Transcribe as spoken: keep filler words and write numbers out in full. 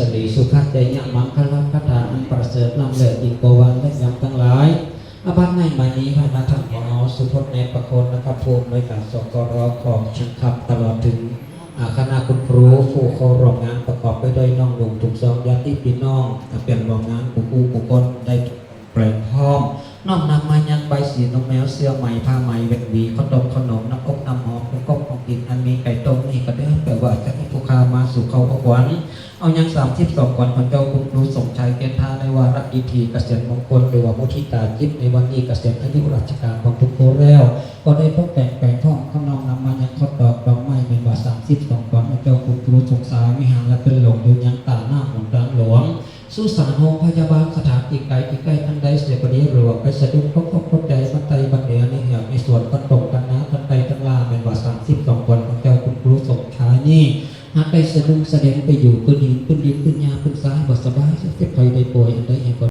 สิริสุภาพชัยมังคลคาถาอันประเสริฐล้ำเลิศยิ่งกว่าวันและยามทั้งหลาย อาบัติในมานี้พระนาท่านของเราสุพจน์ในประโคนนะครับ ผู้อำนวยการ สกร ของเชียงคำ ตลอดถึง อ่า คณะคุณครูผู้เข้าร่วมงานประกอบไปด้วยน้องหนุ่มทุกสองญาติพี่น้อง เป็นร่วมงานผู้ผู้ผู้คนได้แปลงพร้อม น้อมนำมายังใบสีนมแมวเสื้อไหมผ้าไหมแหวนหวีข้าวต้มขนมน้ำอบน้ำหอมเป็นกบของกินอันมีไก่ต้มนี่ก็เด้อแปลว่าจะให้ผู้ค้ามาสู่เข้าพระขวัญ เอายังสามสิบสองขวัญของเจ้าคุณครูสมชายแก่นท่าในวาระดีทีเกษียณมงคลหรือว่ามุทิตาจิตในวันนี้เกษียณอายุราชการของทุกผู้แล้ว ก็ได้พบแต่งแปลงพร้อมขน้อมนำมายังข้าวตอกดอกไม้เป็นว่าสามสิบสองขวัญของเจ้าคุณครูสมชายวิหารและเป็นหลงอยู่ยังตาหน้าหมุนตางหลวง สุสานโรงพยาบาลสถานที่ไกลที่ใกล้ท่านใดเสียก็ดีหรือว่าไปสะดุ้งพบพบพบใจบันไดบันเหนือในเหือกในสวนต้นตกกันนะท่านใดทั้งล่าเป็นว่าสามสิบสองขวัญของเจ้าคุณครูสมชายนี่ หากได้สะดุ้งเสด็จไปอยู่พื้นหินพื้นดินพื้นหญ้าพื้นทรายบ่สบายเจ็บไข้ได้ป่วยอันใดแห่งก็